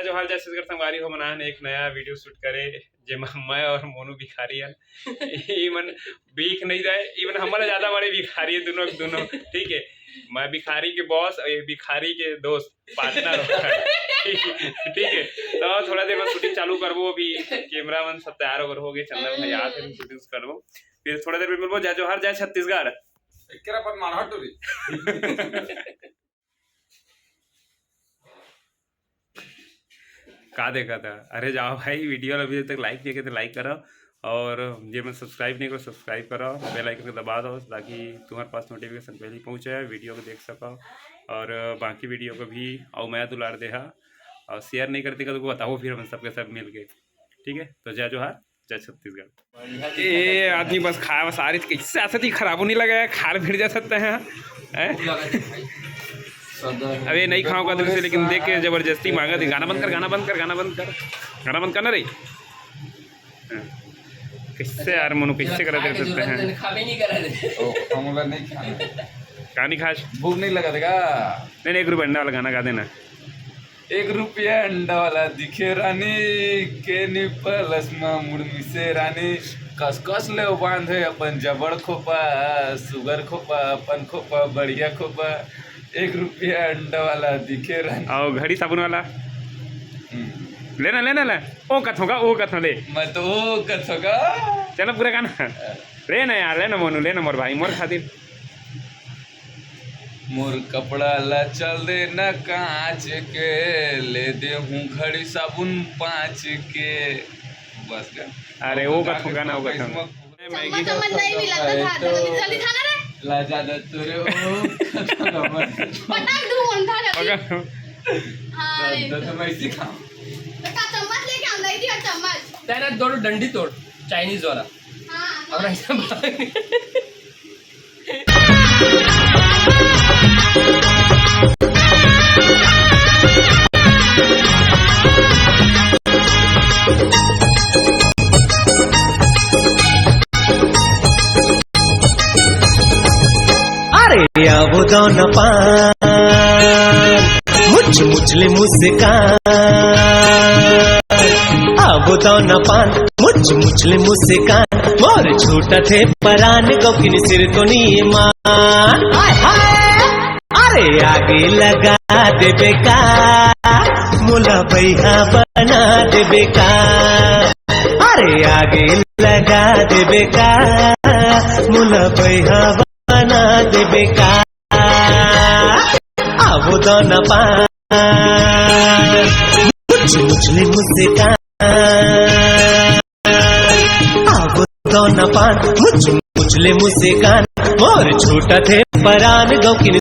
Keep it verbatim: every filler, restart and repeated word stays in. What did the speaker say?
जोहार जय छत्तीसगढ़ संगवारी हो, मना हन एक नया वीडियो शूट करे, जेमा मैं और मोनू भिखारी हन। इमन भीख नहीं जाए, इमन हमन ले ज्यादा बड़े भिखारी है दोनों के दोनों, ठीक है। मैं भिखारी के बॉस और ये भिखारी के दोस्त, पार्टनर। ठीक है, तो थोड़ा देर में शूटिंग चालू करबो। अभी कैमरा मैन सब तैयार होकर हो गए, चंदन भाई आ थे, शूटिंग करबो। फिर थोड़ा देर में मिलबो। जय जोहार, जय छत्तीसगढ़। एकरा पर मारहट टोरी। का देखा था? अरे जाओ भाई, वीडियो ला अभी तक लाइक नहीं किया तो लाइक करो, और जे मन सब्सक्राइब नहीं करो, सब्सक्राइब करो, बेल आइकन को दबा दो, ताकि तुम्हारे पास नोटिफिकेशन पहले ही पहुँचे, वीडियो को देख सको। और बाकी वीडियो को भी आओ मया दुलार देहा, और शेयर नहीं करते का तो बताओ, फिर हम सबके सब मिल के, ठीक है। तो जय जोहार, जय छत्तीसगढ़। ये आदमी बस खाए बस आ रही थी, कैसे ऐसा थी खराब नहीं लगा है, खार भिड़ जा सकते हैं, हैं? अबे नहीं खाऊंगा तुमसे, लेकिन देख के जबरदस्ती मांगा थी। गाना बंद कर, गाना बंद कर, गाना बंद कर, गाना बंद करना रे। हाँ। कैसे यार मनु, कैसे करा दे सकते हैं? खाबे नहीं करा दे। ओ, हम लोग नहीं खाना। कहानी खास? भूख नहीं लगा देगा? नहीं, नहीं, एक रुपये अंडा वाला गाना गा देना। एक रुपया अंडा वाला दिखे रानी, के निपलस मा मुड़ मिसे रानी, कस कस ले बांधे अपन जबड़ खोपा, सुगर खोपा, अपन खोपा, बढ़िया खोपा। एक रुपया अंडा वाला दिखे रानी। आओ घड़ी साबुन वाला। हम्म। लेना, लेना, ले। ओ कथों का, ओ कथों ले। मैं तो ओ कथों का। चलो पूरा गाना। लेना यार, लेना मोनू, लेना मोर भाई, मोर खातिर। मोर कपड़ा ला चल दे न कांच के, ले दे हूँ घड़ी साबुन पाँच के। बस का? अरे, वो का थोका ना, वो का थोका। चम्मच, चम्मच नहीं मिला था, था, जल्दी, जल्दी था ना रे। ला जा दे तोरे, ओ, पटक दूँ, अंधा जल्दी। हाँ, तो, तो मैं इसी खाऊं। बेटा, चम्मच लेके आओ, नहीं दिया चम्मच। तेरा दो डंडी तोड़, चाइनीज वाला। हाँ, अब हाँ। ऐसा अरे आवो दौन पान, मुछ मुछ ले मुस्कान। आवो दौन पान, मुछ मुछ ले मुस्कान। मोर छूटा थे परान, गौकिन सिर तो नी मान। हाय हाय। अरे आगे लगा देबे का, मोला बैहा बना देबे का। अरे आगे लगा देबे का, मोला बैहा बना देबे का। आवो दौन पान, मुछ मुछ ले मुस्कान। आवो दौन पान, मुछ मुछ ले मुस्कान। मोर छूटा थे परान, गौकिन